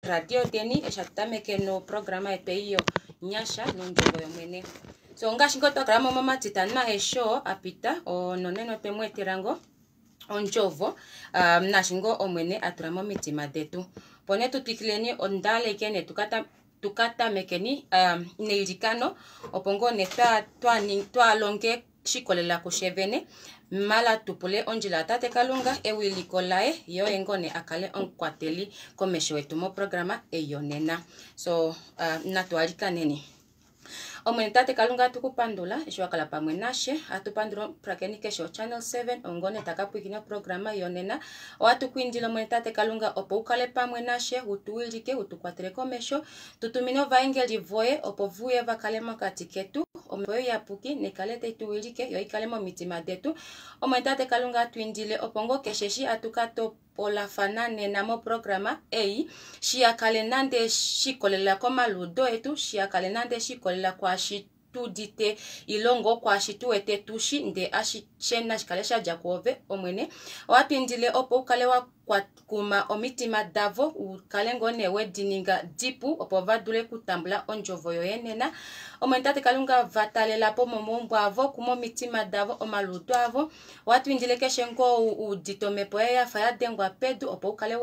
Radio deni eshi hatu tameke noprograma yetu ei yonyasha nondjovo yomwene. So ngaashi ngoo twa kala mo momatitano aeshe oo a pita, nonena otwe mu etela ngoo ondjovo um, naashi ngoo Omwene a tula momitima detu. Opo nee tu twikileni ondaleke ne tuka tamekeni um, neilikano opo ngoo ne twa, twa, twa longe shikolela kushe vene mala tu pule ondjila yatate Kalunga ewiliko laye ye oye ngoo ne a kale omukwateli komesho wetu moprograma ei yonena. So natu alikaneni. Omwene Tate Kalunga atu ku pandula eshi wa kala pamwe nashe. Atu pandula omupulakeni keshe oChannel 7 ongone taka pwiikina oprograma yonena. Ohatu ku indile Omwene Tate Kalunga opo u kale pamwe nashe, u tu wilike, u tu kwatele komesho, tu tumine ovaengeli voye opo vuye va kale mokati ketu. Omhepo yoye iyapuki naikale tai tu wilike yo ikale momitima detu. Omwene Tate Kalunga atu indile opo ngoo keshe eshi atu ka topolafana nena moprograma ei shiha kale nande shikolelela komaluudo etu, shiha kale nande shikolelela kwaashi tu udite ile ngoo kwaashi tu wete tu shi, ndee ashishe nashi kale sha dja kwoove, Omwene. Ohatu indile opo u kale wa kuma omitima davo, u kale ngoo nee we di ninga dipu opo va dule kutambula ondjovo yoye nena. Omwene Tate Kalunga, va talela po momaumbo avo, kuma omitima davo, omaluudo avo. Ohatu indile keshe ngoo u udite omhepo yoye ya fa ya dengwa pedu opo u kale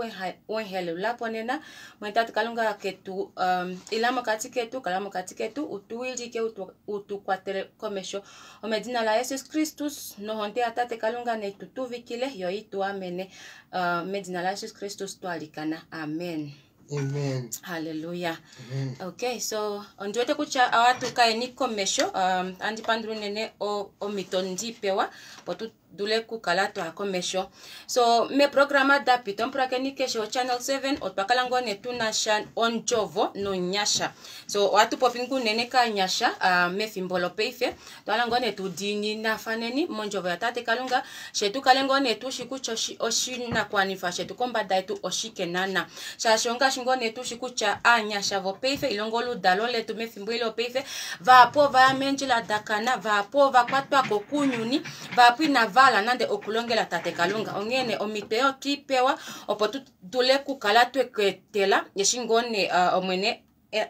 wehelula po nena. Omwene Tate Kalunga ketu, um, ila mokati ketu, kala mokati ketu, u tu wilike, u tu kwatele komesho. Omedina laJesus Kristus nohonde yaTate Kalunga nai tu tuvikile yo i tu amene. Uh, medina laJesus Kristus twa alikana. Amen. Amen. Hallelujah. Amen. Okay, so ondi wete kutya ohatu ka yeni komesho. Um, andi pandula unene omhito ndi pewa opo tu dule kukala twaya komesho. So meeprograma da pita omupulakeni keshe oChannel 7 otwa kala ngoo nee tuna sha ondjovo nonyasha. So ohatu popi ngoo unene kanyasha uh, mefimbo lopaife. Otwa hala ngoo nee tu diininafaneni mondjovo yaTate Kalunga, she tu kale ngoo nee tu shi kutya oshinakuwanifwa shetu kombada yetu oshike naana. Shaashi ongaashi ngoo nee tu shi kutya aanyasha vopaife ile ngoo oludalo letu mefimbo eli lopaife, vahapu ova ya meendjila da kana, vahapu ova kwatwa ko kuunyuni, vahapu inava hala nande okulongela Tate Kalunga. Onghee nee omhito ei otwe i pewa opo tu dule okukala twe ku etela eshi ngoo nee Omwene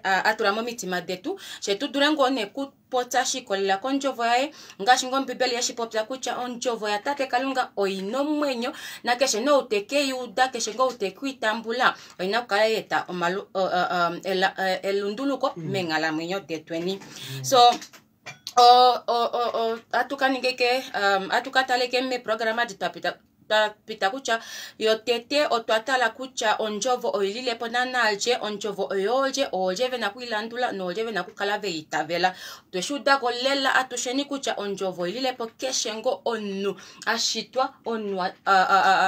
a tula momitima detu, she tu dule ngoo nee kupopya shi ikolelela kondjovo yaye, ngaashi ngoo Ombibeli yeshi popya kutya ondjovo yaTate Kalunga oi na omwenyo, nakeshe nee ou te ke i uda, keshe ngoo ou te ke i tambula, oi na okukala ya eta elunduluko meenghalamwenyo detweni. So ohatu ka ninga ike, ohatu ka tala ike meeprograma edi twa pita twa pita kutya yotete otwa tala kutya ondjovo oi lile po naana lye, ondjovo oyoolye, oolye ve na okuilandula noolye ve na okukala ve itavela. Otwe shi uda ko lela atusheni kutya ondjovo oi lile po keshe ngoo omunhu a shitwa, omunhu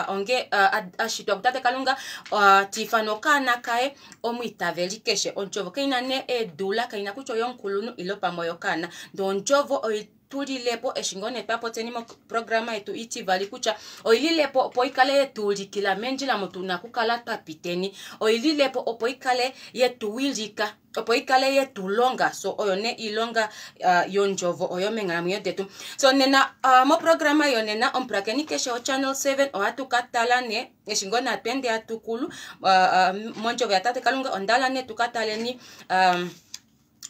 onge a shitwa kuTate Kalunga, ta ifanwa okaana kaye, omwiitaveli keshe. Ondjovo kai na nee eedula, kai na kutya oyomukulunhu ile pamwe oyokaana, ndee ondjovo oi tulile po eshi ngoo nee twa popyeni moprograma yetu itivali kutya oi lile po opo ikale yetu ulikila meendjila omo tuna okukala twa piteni, oi lile po opo ikale yetu wilika, opo ikale yetu longa. So oyo nee iilonga uh, yondjovo oyo meenghalamwenyo detu. So nena uh, moprograma yonena omupulakeni keshe oChannel 7 ohatu ka tala nee eshi ngoo nee hatu ende hatu kulu uh, uh, mondjovo yaTate Kalunga, onda hala nee tu ka taleni um,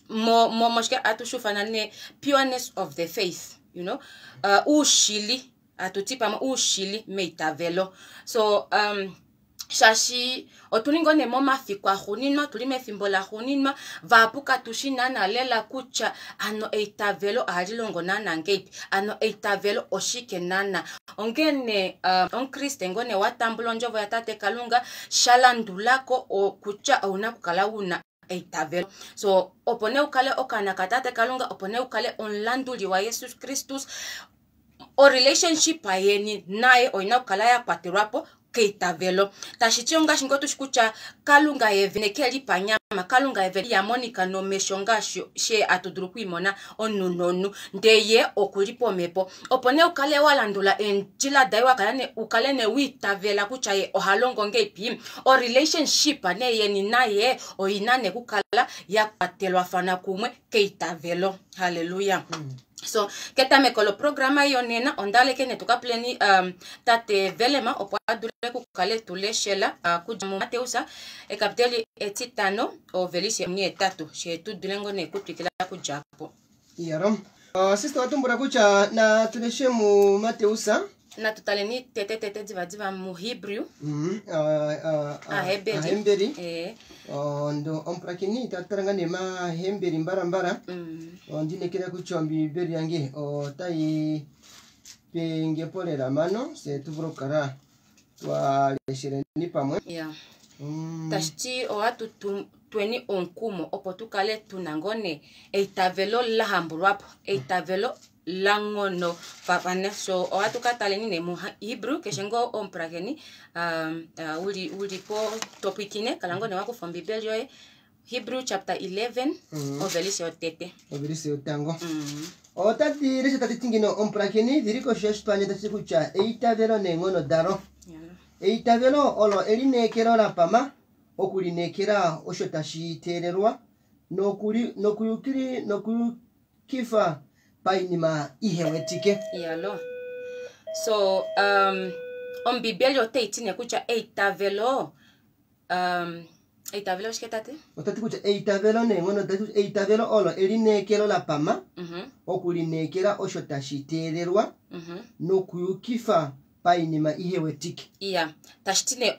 mo mo moshike atu shufana ne pureness of the faith, you know, uh, uushili atu ti pamwe uushili meitavelo. So um, shaashi otu li ngoo nee momafiku axuuninwa, tu li mefimbo laxuuninwa, vahapu katu shi naana lela kutya ano eitavelo ohali longo naana ngeipi, ano eitavelo oshike naana. Onghee nee uh, omukriste ngoo nee wa tambula ondjovo yaTate Kalunga, sha landulako okutya ouna okukala una eitavelo. So opo nee u kale okaana kaTate Kalunga, opo nee u kale omulanduli waJesus Kristus, orelationship yeni naye oina okukala ya kwatelwa po keitavelo. Tashi ti ongaashi ngoo tushi kutya Kalunga ye vene ke li panyama, Kalunga ye vene iha monika nomesho ngaashi she atu dulu okwiimona omunhu nomunhu, ndee ye oku li pomhepo. Opo nee u kale wa landula eendjila daye, u kale nee wa itavela kutya ye oha longo ngeipi, orelationship nee yeni naye oina nee okukala ya kwatelwafana kumwe keitavelo. Halleluya. So ketameko loprograma yonena ondaleke ne tukapuleni tate Velema opo a dule okukala tu leshela kudja muMateus ekapiteli etitano ovelise 8 she tu dule ngo ne kutwikila kudja po. Iyalo. Sister watumbula kutya na tuleshe mu Mateus. Natu taleni tete tete diva diva mu Hebrew. Aheberi. Ahemberi. Ndo omupulakeni tatala nga nemahemberi mbalambala. Ondinekela kutya ombibeli yange otayi pengepo lela mano se tuvule okukala twalesheleni pamwe. Tashiti ohatu tweni omukumo opo tukale tuna ngone eitavelo la hambulwapo, eitavelo langono fafana. So ohatu ka taleni ne mu Hebrew keshe ngo omupulakeni uli po topwikine kala ngone wakufa ombibeli yoye Hebrew chapter 11 ovelise yotete. Ovelise yotango. Otati lesha tati tingino omupulakeni dhili koshi yoshipanye tashi kutya eitavelo neenghono dalo. Eitavelo olo elineekelo la pama okulineekela osho tashi teelelwa nokuyukifa painima ihewetike. Yalo. So ombibeli otayi ti ne kutya eitavelo eitavelo oshike tate? Otati kutya eitavelo neenghono dalo, eitavelo olo elineekelo la pama okulineekela osho tashi teelelwa nokuyukifa painima ihewetike. Iya, tashi ti ne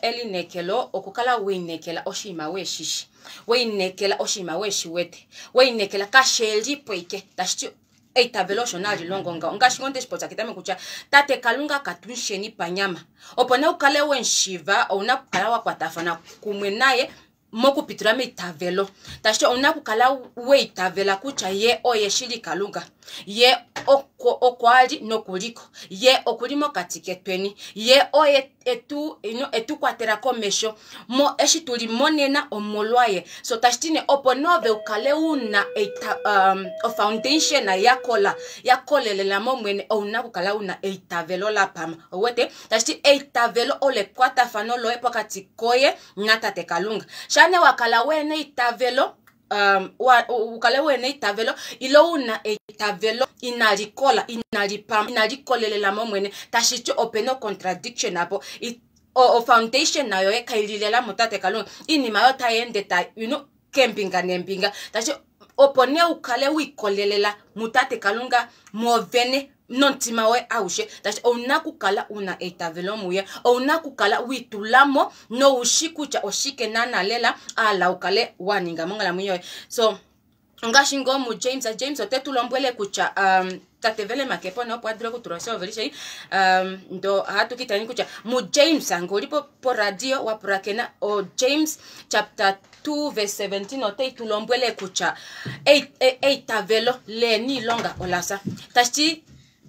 elineekelo okukala wiinekela oshinima weshishi, wiinekela oshinima weshiwete, wiinekela kashelipo ike. Tashi ti eitavelo osho nali longo ngaho. Ngaashi ngo ndeshipotya ketame kutya tate Kalunga katunsheni panyama, opo ne ukale wenshiva ouna okukala wa kwatafana kumwe naye mokupitila meitavelo. Tashi ti ouna okukala weitavela kutya ye oye shili Kalunga, ye okwali nokuliko, ye okuli mokati ketweni, ye oye etu kwatela komesho mo eshi tuli monena omolwaye. So tashi ti ne opo nove ukale una o foundation yakola yakolelela momwene, ouna okukala una eitavelo la pama. Owete tashi ti eitavelo ole kwatafano loye pokati koye natate Kalunga. Shane wakala wene eitavelo ukale wene eitavelo ilo una eitavelo inalikola inalipama inalikolelela momwene, tashi ti opena contradiction apo. O foundation nayo ekaililela mutate Kalunga, iinima yo tayi ende ta kembinga nembinga. Tashi opo ne ukale wiikolelela mutate Kalunga movene nomutima woye aushe. Tashi ouna okukala una eitavelo muye, ouna okukala wiitulamo noushi kutya oshike naana lela ala ukale waninga monkalamwenyo yoye. So ngaashi ngo mu James, James ote tu lombwele kutya tate Velema kepo ne opo a dule okutula osho ndo ohatu kitani kutya mu James ngoli po radio wa pulakena o James chapter 2 verse 17 ote tu lombwele kutya eitavelo leniilonga olasa. Tashi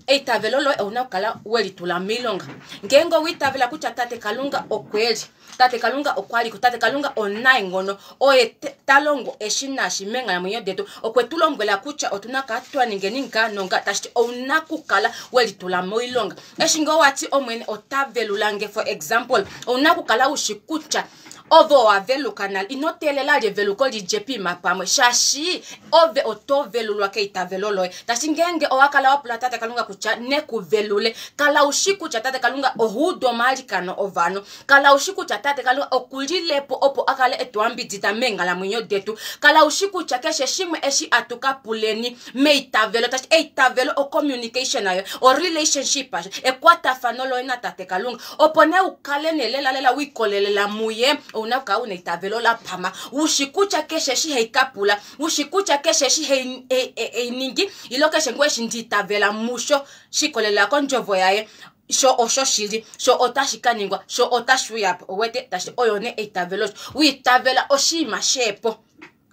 eitavelo loye ouna okukala welitula miilonga. Ngeenge owiitavela kutya tate Kalunga okweli, tate Kalunga okwaliko, tate Kalunga onaenghono, oye ta longo eshi nashi meenkalamwenyo detu, okwe tu lombwela kutya otuna kala twa ningeni nga nonga. Tashi ti ouna okukala welitula moilonga. Eshi ngee owati omwene ota velula nge, for example, ouna okukala ushi kutya ove owaveluka nale, ino teelela lyeveluko lidje piima pamwe, shaashi ove oto velulwa keitavelo loye. Tashi ngeenge owakala wa pula tate Kalunga kutya nekuvelule, kala ushi kutya tate Kalunga ohuudu omaalikano ovanhu, kala ushi kutya tate Kalunga okulilepo opo akale etuambidida meenghalamwenyo detu, kala ushi kutya keshe shimwe eshi atuka puleni meitavelo. Tashi eitavelo o communication ayo, o relationship asho, ekwatafano loye na tate Kalunga, opo ne ukale nelelalela wiikolelela muye, ouna okukala una eitavelo la pama, ushi kutya keshe eshi heikapula, ushi kutya keshe eshi heiningi, ilo keshe ngoo eshi ndiitavela musho shikolelela kondjovo yaye, sho osho shili, sho otashi ka ningwa, sho otashi uyapo. Owete tashi oyo ne eitavelo, wiitavela oshinima sheepo.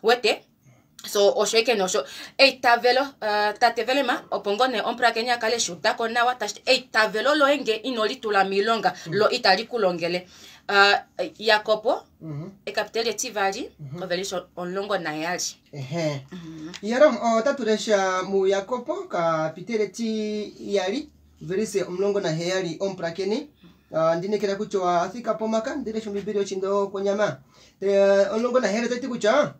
Wete so osho ike nosho eitavelo. Tate Velema opo ngo ne omupulakeni a kale shuudako nawa. Tashi eitavelo loye nge ino litula miilonga lo itali ku longele. Jakobo ekapiteli etivali ovelishe 17. Ehe. Yaro otatu lesha mu Jakobo kapiteli etiyali verise 17. Omupulakeni ndinekela kutya owa thika pomaka ndilesha ombibeli yochindo konyama 17 otati kutya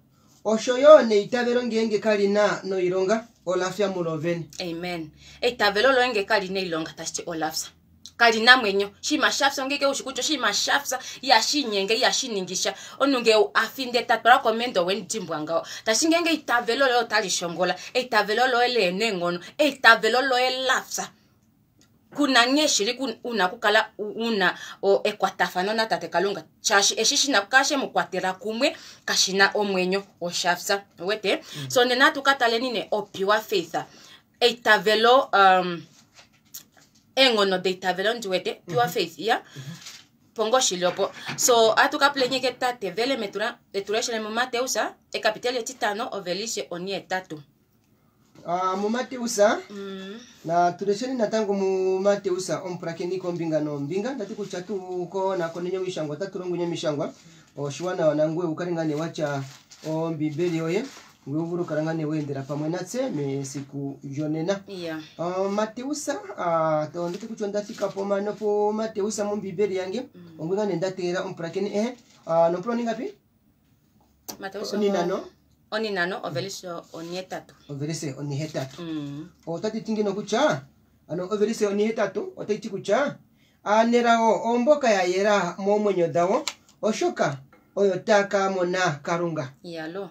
Osho yo neitavelo ngeenge kali na noilonga, ola fya mulo vene. Amen. Eitavelo loye nge kali na oilonga, tashi ti ola fya. Kali na mwenyo. Oshinima sha fya ongeke ushi kutya oshinima sha fya, ihashi inyenge, ihashi ningi sha. Omunhu nge a fi ndele ta twalwa komendo owe mu dimbwa ngaho. Tashi ti ngeenge eitavelo loye otali shongola, eitavelo loye lehena eenghono, eitavelo loye la fya, kuna nghee shili una okukala una ekwatafano natate Kalunga, shaashi eshi shina okukala she mu kwatela kumwe kashi na omwenyo, osha fya. Uwete? So nena atu ka taleni nee o pure faith, eitavelo, eenghono deitavelo ndi wete, pure faith, ya pongo shili opo. So atu ka puleni ke tate Vele metura etuleshele muMateus ekapiteli etitano ovelishe 8. Ah, muMateus na tulesheni natango muMateus omupulakeni kombinga nombinga ndati kutya tukonakoneni omishangwa, otatu longweni omishangwa oshiwanawa nangoye ukale ngaa nee watya ombibeli yoye ngoye uvule okukala ngaa nee weendela pamwe natse mesiku lyonena. Mateus, ondati kutya onda thika po mano po Mateus mombibeli yange ongoye ngaa nee nda tegelela omupulakeni ehe nomupula oningapi? Mateus oninano oninano ovelishe 8. Ovelise 8. Otati ti ngino kutya ano ovelise 8 otayi ti kutya aanelago oomboka ya yela moomwenyo dhawo, oshoka oyo taa ka mona Kalunga. Yalo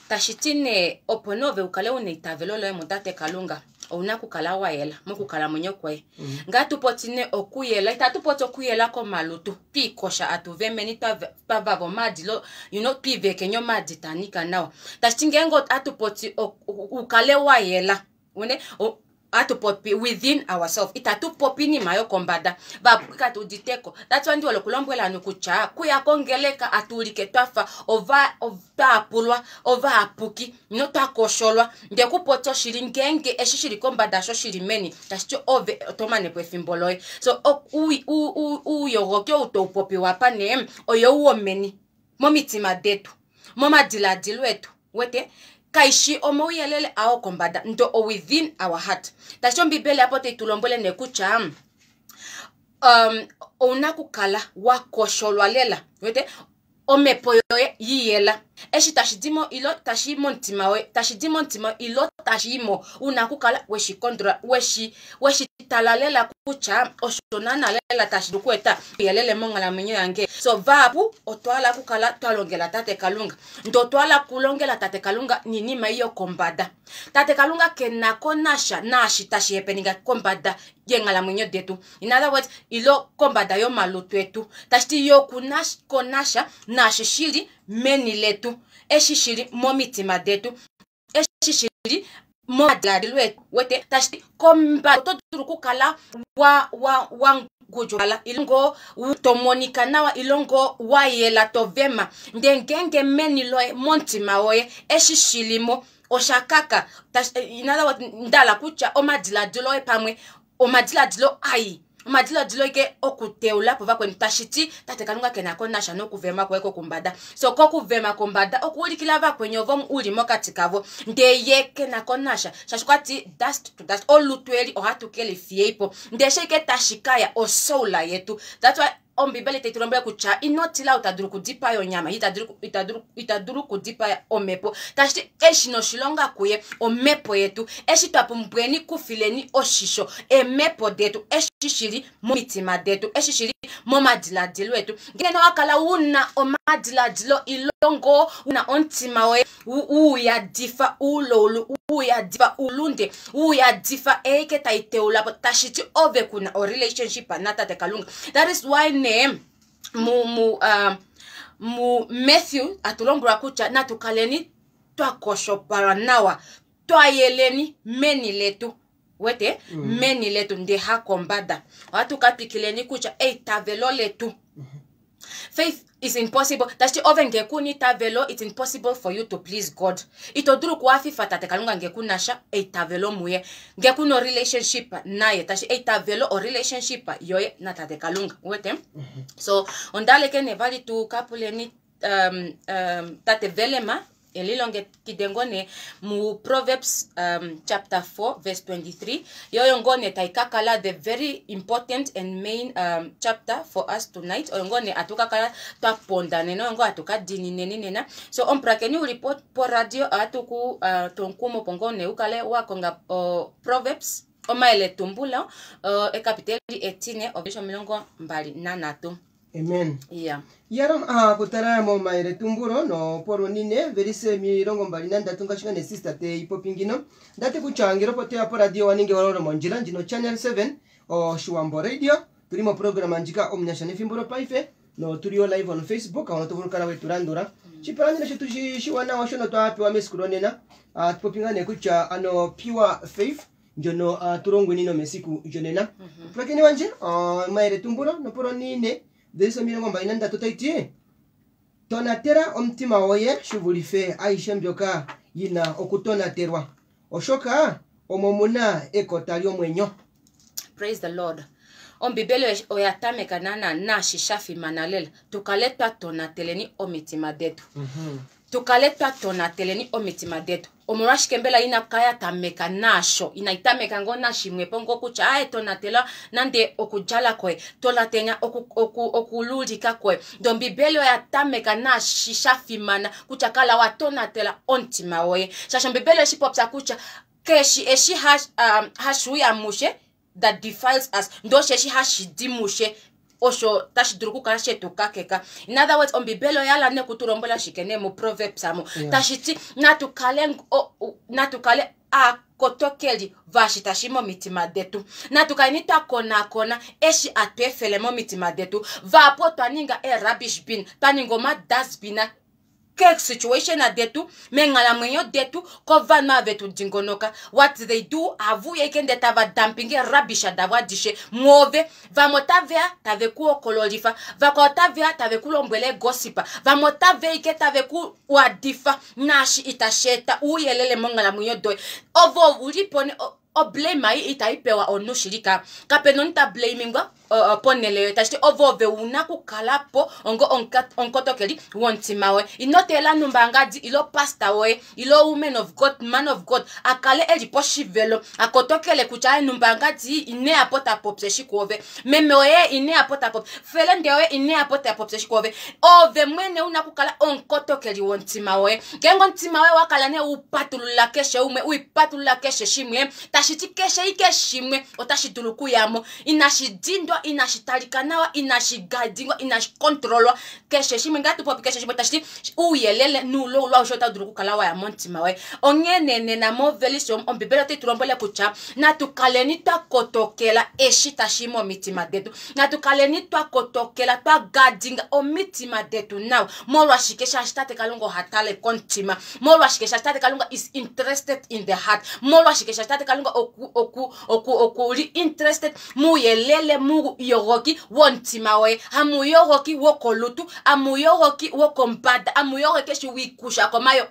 tashi ti nee opo nee ove ukale una eitavelo loye mutate Kalunga, ouna okukala wa yela mokukalamwenyo kwoye. Ngaa tu poti nee okuyela, itatu poti okuyela komalutu, twiikosha atuvemeni twa vava omaadi lo, twiivekenya omaadi tanika nawa. Tashi ti ngeenge atu poti ukale wa yela une atu popi within ourselves, itatu popi iinima yokombada vapuki katu uditeko. That's why ndiwole okulombwela ovanhu kutya kuya kongeleka atuulike twafa ova twaapulwa ovaapuki notwakosholwa, ndee kupopya oshili ngeenge eshi shili kombada sho shili meni, tashi ti ove oto manepo efimbo loye. So uuyogoki ou tou popiwa apa nee oyou womeni momitima detu, momadiladilo etu, wete kaishi omauyelele ao kombada, ndo o within our heart. Tashi ombibeli apo tai tu lombwele nee kutya ouna okukala wa kosholwa lela, wete omhepo yoye yiyela, eshi tashi di mo ilo tashi i momutima woye, tashi di momutima ilo tashi i mo, una okukala weshi control, weshi tala lela kutya osho naana lela tashi dulu okueta ouyelele monghalamwenyo yange. So vahapu otwa hala okukala twa longela tate Kalunga, ndee otwa hala okulongela tate Kalunga niinima ei yokombada. Tate Kalunga ke na ko nasha naashi tashi hepeninga kombada yeenghalamwenyo detu, in other words ilo kombada yomalutu etu. Tashi ti yo ku na ko nasha naashi shili meni letu, eshi shili momitima detu, eshi shili momadiladilo etu, wete. Tashi ti kombada oto dulu okukala wa ngudjupala ilo ngoo to monika nawa ilo ngoo wa yela to vema, ndee ngeenge meni loye momutima woye eshi shilimo osha kaka, in other words ndala kutya omadiladilo oye pamwe omadiladilo ai, omadiladilo ike okuteula po vakweni. Tashi ti tate Kalunga ke na ko nasha nokuvema kwoye kokumbada. So kokuvema kombada okuulikila vakweni ovo uli mokati kavo, ndee ye ke na ko nasha, shaashi okwa ti dust to dust, olutu eli ohatu ke li fiyeipo, ndee sheike tashi kaya osoula yetu. That's why ombibeli tai tu lombwele kutya ino tila ou ta dulu okudipaya onyama, ita dulu okudipaya omhepo. Tashi ti eshi noshilonga kuye omhepo yetu, eshi twa pumbweni kufileni oshisho eemhepo detu, eshi shili momitima detu, eshi shili momadiladilo etu. Ngeno wa kala una omadiladilo ilongo una omutima woye uyadifa uloulu, uyadifa ulunde, uyadifa eike tai teula po, tashi ti ove kuna o relationship natate Kalunga. That is why ne mu Matthew atulombwelwa kutya natu kaleni twakoshopalwa nawa, twayeleni meni letu, wete meni letu ndee hakombada. Ohatu ka twikileni kutya eitavelo letu, faith is impossible. Tashi ti ove nge kuna eitavelo, it's impossible for you to please God. Ito dulu okuhafifa tate Kalunga nge kuna sha eitavelo muye, nge kuna o relationship naye. Tashi eitavelo o relationship yoye natate Kalunga, wete. So ondaleke ne vali tu kapuleni tate Velema. Elilongekide ngoo nee muProverbs chapter 4 verse 23, yoyo ngoo nee tai ka kala the very important and main chapter for us tonight. Oyo ngoo nee atu ka kala twa ponda nena, oyo ngoo atu ka diinineni nena. So omupulakeni uli poradio, ohatu ku tomukumo opo ngoo nee u kale wa konga Proverbs, omayeletumbulo, ekapiteli etine, ovelishe 23. Amen. Yeah. Yalo a kutala momayeletumbulo nopolunine velise 23, ngaashi nga nesista te ipopi ngino. Ndati kutya ngele opo toya poradio wa ningi walolo mondjila ndjino Channel 7 Oshiwambo Radio, tuli moprograma ndjika Omunyasha nefimbo lopaife, notuli yo live on Facebook hono to vulu kala wetu landula. Shipalandilo shetu shiwanawa shono twa pewa mesiku lonena, tupopi ngaa nee kutya ano pure faith ndjono tulongweni nomesiku lyonena. Pulakeni wandje, omayeletumbulo nopolonine velise 23 tayi ti: tonatela omutima woye shi vulithe ayihe mbyoka yina okutonatelwa, oshoka omo muna ekota lyomwenyo. Praise the Lord. Ombibeli oya tameka naana naashi sha fimana lela, tukale twa tonateleni omitima detu, tukale twa tonateleni omitima detu. Omolwashike mbela ina kaya tameka nasho, inayi tameka ngoo nashimwepo ngoo kutya aye tonatela nande okudjala koye, tonatela okululika koye? Ndee ombibeli oya tameka nashi sha fimana kutya kala wa tonatela omutima woye, shaashi ombibeli oyeshi popya kutya keshi eshi hashi uya mushe that defiles us, ndee osheshi hashi di mushe osho tashi dulu okukala shetu kakeka. In other words, ombibeli oya ne kutulombwela shike ne muProverbs amo? Tashi ti natukale aakotokeli vashi tashi momitima detu, natu kaleni twa konakona eshi atu efele momitima detu. Vapo twa ninga e-rubbish bin, twa ninga omadustbin ke situation detu menghalamwenyo detu kovanhu ava vetu dingonoka. What they do, avuya ike ndee tava dumpinge rubbish davo adishe mwoove. Vamwe otaveya tave ku hokololifa, vakwao otaveya tave ku lombwele egosipa, vamwe otaveya ike tave ku wadifa naashi itashi eta ouyelele monghalamwenyo doye. Ovo ulipo oblame ai itai pewa omunhu shili ka kapena omunhu ta blamingwa ponele yoye. Tashi ti ovo ove una kukalapo ongo omukotokeli womutima woye. Ino teela numbangadi ilo pastor woye ilo woman of God, man of God akale eli poshivelo akotokele kutya aye numbangadi ine apo ta popye shi kuove, meme oye ine apo ta popye, felende yoye ine apo ta popye shi kuove. Ove mwene una kukala omukotokeli womutima woye. Ngeenge omutima woye wakala ne upatulula keshe umwe, uipatulula keshe shimwe, tashi ti keshe ike shimwe otashi dulu okuyamo inashi dindwa, inashi talika nawa, inashi gadingwa, inashi kontrolwa. Keshe shimwe ngaa tupopi keshe shimwe, tashi ti uuyelele nuuloulu aushe otau dulu okukala waya momutima woye. Onghene nena movelisi ombibeli otai tu lombwele kutya natu kaleni twa kotokela eshi tashi momitima detu, natu kaleni twa kotokela, twa gadinga omitima detu nawa. Molwashike? Shaashi tate Kalunga oha tale komutima. Molwashike? Shaashi tate Kalunga is interested in the heart. Molwashike? Shaashi tate Kalunga okuli interested muuyelele, muuyogoki womutima woye, hamuyogoki wokolutu, amuyogoki wokombada, amuyogoki eshi wiikusha komayo,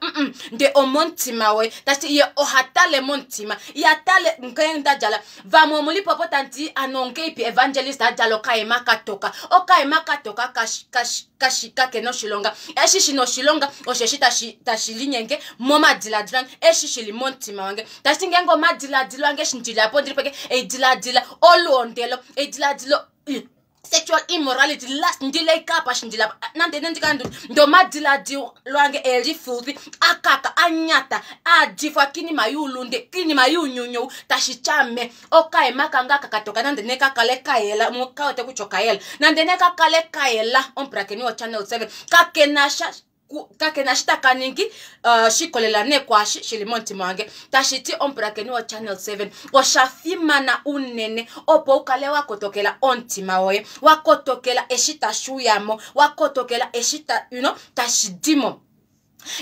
nde omomutima woye. Tashi ye oha tale momutima, iha tale ngee nda djala. Vamwe omuli popo tanti ano ongeipi evangelist a djala okaema katoka, okaema katoka kashi kakena oshilonga. Eshi shina oshilonga osheshi tashi linyenge momadiladilo ange, eshi shili momutima wange. Tashi ngeenge omadiladilo ange eshi ndili apo ndili peke eidiladila oluhondelo, eidiladilo sexual immorality, lust, ndile ikapa shindila nande nendika ndo omadiladilo ange eli filthy, akaka, anyata, adifwa kinima yuulunde, kinima yuunyunyu, tashi tyame okaema kange aka katoka nande nekakale kayela mukawete kutya okayela nande nekakale kayela, omupulakeni wo Channel 7, kakenasha kakena shi taka ningi shikolela ne kwashi shili momutima wange. Tashi ti omupulakeni wo Channel 7, osha fimana unene opo ukale wa kotokela omutima woye, wa kotokela eshi tashi uyamo, wa kotokela eshi ta, you know, tashi dimo.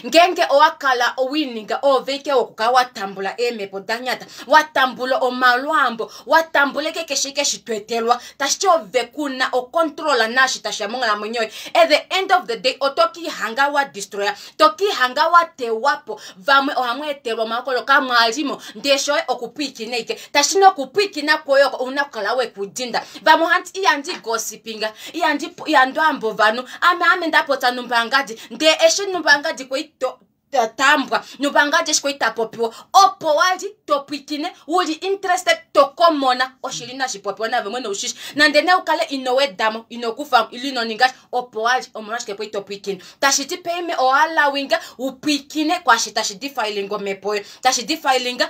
Ngeenge owa kala owininga oove ike wokukala wa tambula eemhepo da nyata, wa tambula omalwambo, wa tambula ike keshe ike shi twetelwa, tashi ti ove kuna okontrola naashi tashiya monghalamwenyo yoye. At the end of the day oto kiihanga wa destroya, to kiihanga wa tewapo. Vamwe ohamu etelwa omakolo kamwalimo ndee shoye okupwiikina ike, tashi nokupwiikina kwoye oko ouna okukala wekudinda. Vamwe ohanti ihandi gossipinga, ihandi amba ovanhu, ame ndapotsa numbangadi, ndee eshi numbangadi kwei to taambwa nopangadi eshi kwali tapopiwa opo wali topwikine wuli interested tokomona oshili nashi popiwa nave mwene ushishi nande ne ukale ino wedamo ino kufamo ile ino ningasha opo wali omolwashike kwali topwikine tashiti peime owalawinga upwikine kwashi tashi defilinga omhepo yoye tashi defilinga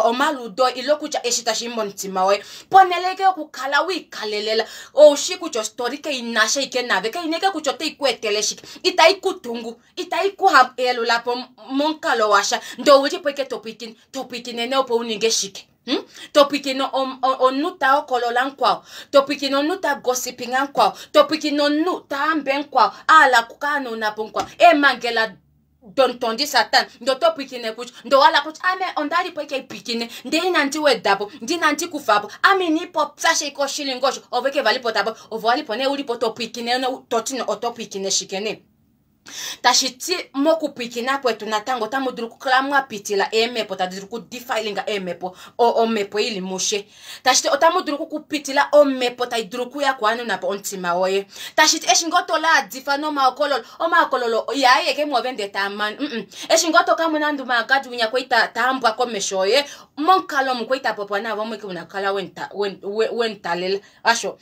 omaludo ile kutya eshi tashi momutima woye poneleke yokukala wiikalelela oushi kutya ostori keinasha ike nave keineke kutya otai ku etele shike itai kutungu itai ku helulapo momukalo washa ndee oulipo ike topwikine topwikinene opo uninge shike Topwikine omunhu ta hokolola mukwao topwikine omunhu ta gossipinga mukwao topwikine omunhu ta ambe mukwao ahala kukaanaunapo mukwao eemangela domutondi satana ndee oto pwikine kutya ndee owala kutya ame ondalipo ike pwikine ndee inandi wedapo ndee inandi kufapo ame inipopya sha ike oshili ngosho ovo ike valipo tapo ovo walipo nee ulipo topwikine toti oto pwikine shike nee tashi ti mokupwikina kwetu natango otamu dulu okukala mwa pitila eemhepo tadi dulu okudefilinga eemhepo omhepo ili mushe tashi ti otamu dulu okupitila omhepo tai dulu okuya kuhanuna po omutima woye tashi ti eshi ngoo to laadifa nomahokololo omahokololo yaayeke mwove ndee taamane mm eshi ngoo to kamona nande omaagadi winya kwai taambwa komesho yoye momukalo omu kwai tapopiwa naave omweke una kukala wemutalela asho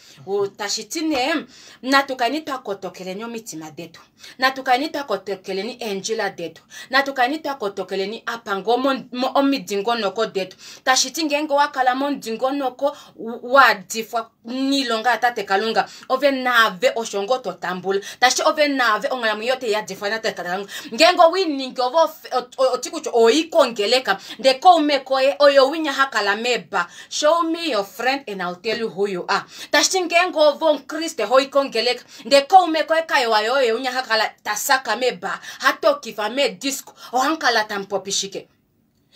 tashi ti nee natu kaleni twa kotokeleni omitima detu natu kaleni twa kotokeleni eendjila detu natu kaleni twa kotokeleni apa ngoo omidingonoko detu tashi ti ngeenge owa kala momudingonoko waadifwa niilonga yatate Kalunga ove naave osho ngoo to tambula tashi ti ove naave onghalamwenyo yote yadifwa natate Kalunga ngeenge owiiningi ove oti kutya oikongeleka ndee kaume koye oyo winya ha kala meeba Show me your friend and I'll tell you who you are. Tashi ti ngeenge ove omukriste ho i kongeleka ndee kaume koye kayowa yoye unya ha kala ta saka meeba ha tokifa meedisco ohamukala tamu popi shike?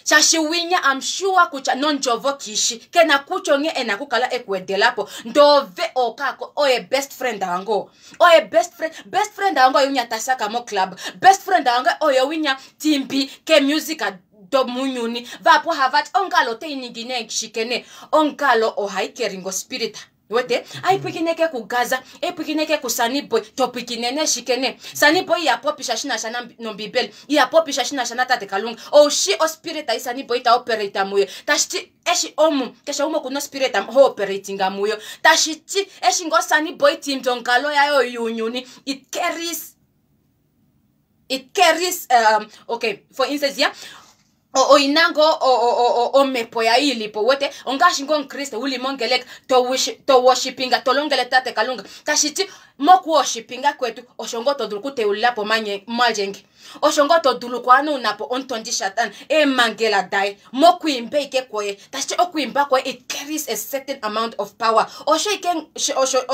Shaashi winya I'm sure kutya nondjovo kishi kena kutya onghee ena okukala ekuwedelapo ndee ove okaako oye best friend wange oo oye best friend best friend wange oye winya ta saka moclub best friend wange oye winya timbi ke music domunyuni vahapu ohava ti ongalo otai ningi nee shike nee ongalo ohai keringa ospirita wete aipwikineke kugaza epwikineke kusaniboy topwikine nee shike nee saniboy iha popisha shi na sha nombibeli iha popisha shi na sha natate kalunga oushi ospirit ai saniboy ta operate muyo tashi ti eshi omu keshe umwe okuna ospirit ho operatinga muyo tashi ti eshi ngoo saniboy tiimbi ongalo yayo younyuni it carries it carries okay for instance yeah oina ngoo omhepo yayo ilipo wete ongaashi ngoo omukriste uli mongeleka to worshipinga to longele tate kalunga tashi ti mokuworshipinga kwetu osho ngoo to dulu okuteulila po malyenge osho ngoo to dulu okuhanauna po omutondi satana eemangela daye mokwiimba ike kwoye tashi ti okwiimba kwoye it carries a certain amount of power osho ike osho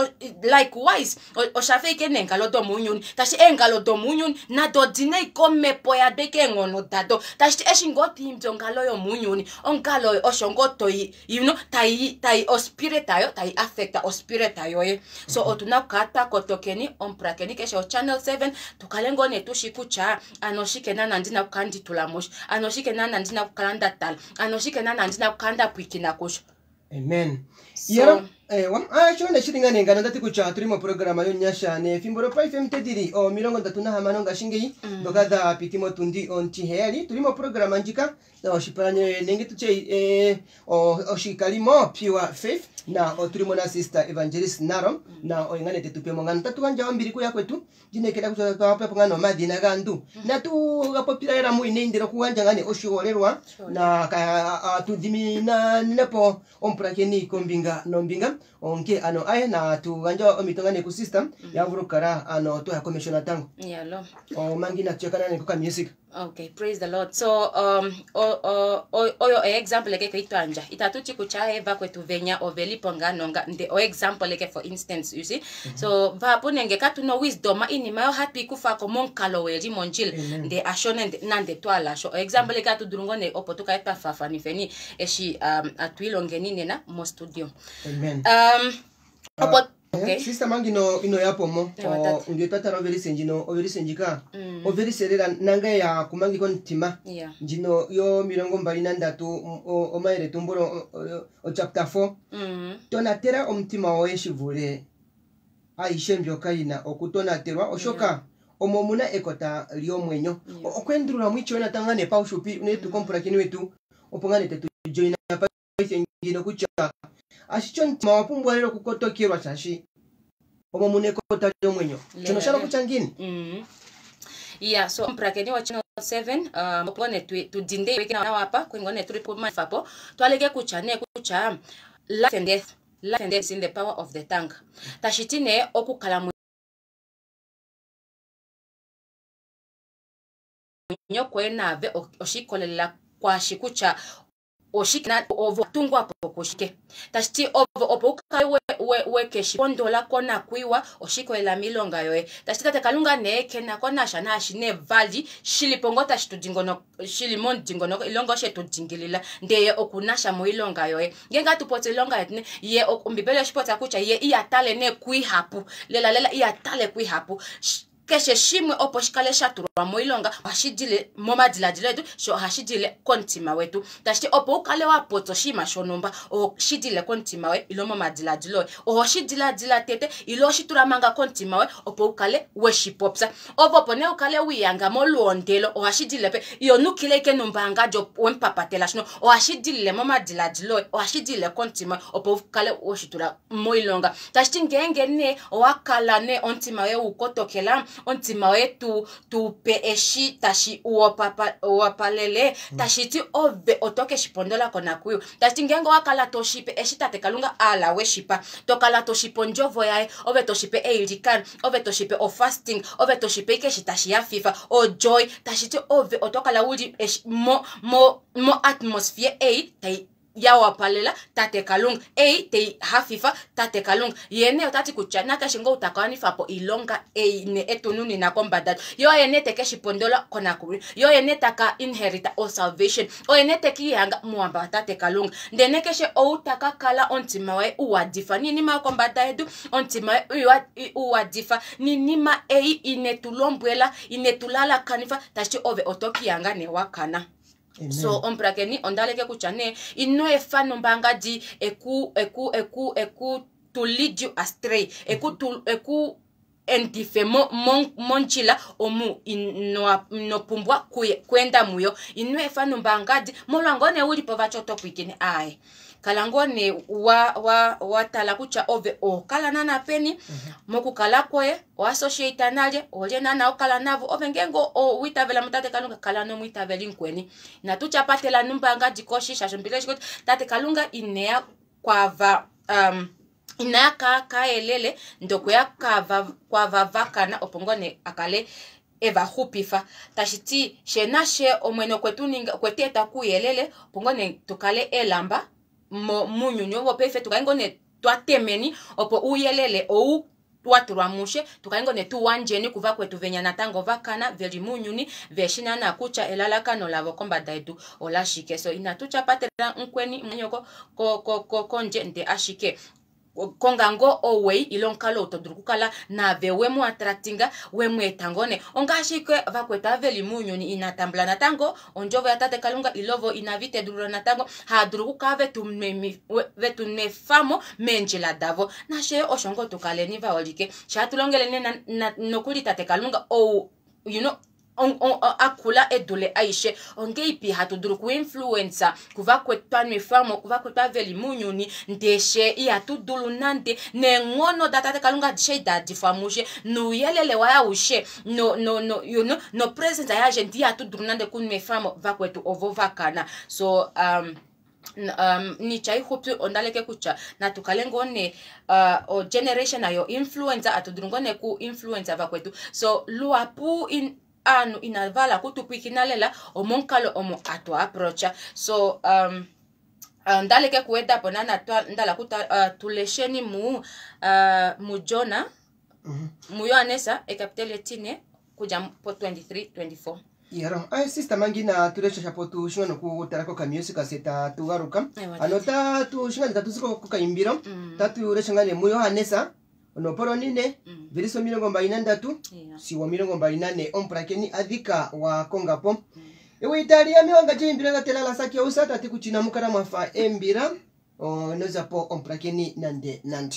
likewise osha fa ike neengalo domounyuni tashi eengalo domounyuni nado odina ike omhepo yado ike eenghono dado tashi ti eshi ngoo toimbi ongalo yomounyuni ongalo oyo osho ngoo toi you know tai tai ospirit ayo tai affecta ospirit yoye so otuna okukala twa kotokeni omupulakeni keshe ochannel 7 tukale ngoo nee tushi kutya ano oshike naana ndina okukala nditula musho ano oshike naana ndina okukala nda tala ano oshike naana ndina okukala nda pwiikina kusho Amen. Yero, eh, wa, ah, sho ne shili ngane ngano ndati kutya otuli moprograma yonyasha nefimbo lopaife mutedili o 36 ngashingeyi ndhoka dha piti motundi ontiheyali tuli moprograma ndjika oshipalanyole nenge tutye eh, oshikalimo Pure Faith na otuli mo na Sister Evangelist Naro na oye ngane tetu pe mo ngano tatu gandja ombili kuyakwetu ndinekela kutya twapepo ngane omadhina gaantu natu ga popila lela muine okugandja ngane oshiholelwa na tudhiminanepo omupulakeni kombinga nombinga onke ano aye natu gandja ompito ngane ku sister ya vulu okukala ano twaya komesho natango yalo omanga inatu yakana ne koka music. Okay, praise the Lord. So oyo example eke kaitwanja itatu ti kutya vakwetu venya ovelipo nga nonga nde o example eke for instance you see. So vahapu nenge katuna wisdom inima yo hatu ikufako momukalo weli mondjila nde asho nande twalasho o example eke atu dulu ngo ne opo tukale twa faafanifeni eshi atu ilongeni nena mo studio. Amen. Opo okay. Sister manga ino yapo mo nge twatala overise ndjino overise ndjika overise lela nange ya kumangi komutima ndjino yo 23 omayeletumbulo o chapter 4 tonatela omutima woye shivule aishe mbyoka yina okutonatelwa oshoka. Omo mu na ekota lyomwenyo. Okweendulula omwiityo natango ngaa nee pauxupi unene tuu komupulakeni wetu opo ngaa nee tetu joina paife ngino kutya ashike omutima owa pumbwa lela okukotokelwa shaashi omo mu na ekota lyomwenyo. Shono osha hala okutya ngiini? Ya, so omupulakeni wa Channel 7, opo nee tu dinde iwike nawa apa, kwe ngoo nee tuli pomaifa po, twaleke kutya nee kutya life and death, life and death is in the power of the tongue. Tashi ti nee okukalamwenyo kwoye naave osha ikolelela kwaashi kutya oshike na ove wa tungwa po kushike. Tashi ti ove opo u kale we ke shi pondola konakuiwa osha ikolelela miilonga yoye. Tashi ti tate Kalunga nee ke na ko nasha naashi nee vali shi li po ngoo tashi tu dingonoko, shi li momudingonoko ile ngoo she tu dingilila, ndele ye oku na sha moilonga yoye. Ngeenge hatu popi oilonga yetu ne, ye Ombibeli oyeshi popya kutya ye iha tale nee kuihapu, lelalela iha tale kuihapu. Keshe shimwe opo shi kale sha tulwa moilonga ohashi dile momadiladilo etu, sho ohashi dile komutima wetu. Tashi ti opo u kale wa popya oshinima shonhumba, oho shi dile komutima woye ile momadiladilo oye. Oho shi diladila tete ile oho shi tula manga komutima woye opo u kale we shi popya. Ove opo nee u kale we lihanga moluhondelo, ohashi dilile pe iho nukile ashike nombaangadi we mu papatela shino, ohashi dilile momadiladilo oye, ohashi dilile komutima woye opo u kale we shi tula moilonga. Tashi ti ngeenge nee owa kala nee omutima woye u kotokela, omutima woye tu pe eshi tashi wapalele, tashi ti ove oto ke shi pondola konakuyiwa. Tashi ti ngeenge owa kala to shi pe eshi tate Kalunga a hala we shi pa, to kala to shi pe ondjovo yaye, ove to shi pe eilikano, ove to shi pe ofasting, ove to shi pe ike eshi tashi hafifa, ojoy, tashi ti ove oto kala u li mo, mo, mo atmosphere ei tai ya wapalela tate Kalunga, ei tai hafifa tate Kalunga. Ye nee ota ti kutya nakeshe ngoo ta ka wanifa po oilonga ei ne e tu nunina kombada, ye oye nee te ke shi pondola konakuyiwa, ye oye nee ta ka inherita o salvation, oye nee te ke lihanga mouhamba watate Kalunga. Ndele nee keshe ou ta ka kala omutima waye u wadifa noinima yokombada yedu, omutima waye u wadifa noinima ei ine tu lombwela, ine tu lalakanifa, tashi ti ove oto ke lihanga nee wa kana. So omupulakeni onda leke kutya nee ino efa nombaangadi eku, eku, eku, eku to lead you astray, eku tu, eku endife mondjila omu ino pumbwa kuenda muyo. Ino efa nombaangadi molwa ngoo nee uli po vati oto pwiikine aaye. Kala ngoo nee wa tala kutya ove oho kala naana peni mokukala kwoye, o associate nalye, olye naana ho kala navo. Ove ngeenge owa itavela mutate Kalunga, kala nomwiitaveli mukweni. Inatu tya patela nombaangadi koshi, shaashi Ombibeli oshi kuti tate Kalunga ineya kwava, inaya kayelele, ndokweya kwava vakana, opo ngoo nee a kale e va xupifa. Tashi ti she nashe Omwene okwe tu ninga, okwe tu eta kouyelele, opo ngoo nee tu kale elamba mounyuni ou wopaife, tu kale ngoo nee twa temeni, opo ouyelele ou wa tulwa mushe, tu kale ngoo nee tu wandjeni kuvakwetu venya natango va kana, ve li mounyuni, ve shi naana kutya elalakano lavo kombada yedu olashike. So inatu tya patela mukweni mwanyoko kondje, nde ashike konga ngoo owei ile omukalo ou to dulu okukala nave we mu attractinga, we mu eta ngoo nee. Ongaashi ke vakwetu ava ve li mounyuni ina tambula natango ondjovo yatate Kalunga, ile ovo inava itedulula natango, haa dulu okukala ve tu nwefamo meendjila davo. Nashe osho ngoo tu kaleni vaholike, shaa tu longeleni nokuli tate Kalunga ou, you know, akula edule aishe, ongeipi hatu dulu kuinfluensa kuvakwetu twa nwefwamo, kuvakwetu ava ve li mounyuni, ndeshe ihatu dulu nande neenghono datate Kalunga adishe idadifwa mushe, nouyelele waye aushe, no, no, no, you know, no presence yaye, ndi ihatu dulu nande kunwefamo vakwetu ovo vakana. So nitya ixupi onda leke kutya natu kale ngoo ne o generation yo influencer, atu dulu ngoo ne ku influencer vakwetu. So luhapu aanhu inava hala kutupwikina lela omomukalo omo atu approacha. So onda leke kuweda po nana ndala kuta tulesheni mu Jona, muJohannes ekapiteli etine kudja po 23 24. Yaro, ay sister mangina tulesha shapo tushinga nokutala kokamusic se tatugaluka. Ewa, Ano tatushinga tatuzi kokaimbilo. Tatulesha ngane muJohannes onopolo 4 verse 23 sigo 24, omupulakeni adhika wa kongapo. Ewe italia miwanga jeimbila latelala sakiausa tati kuchina mukala mwafa embila onozapo omupulakeni nande nande.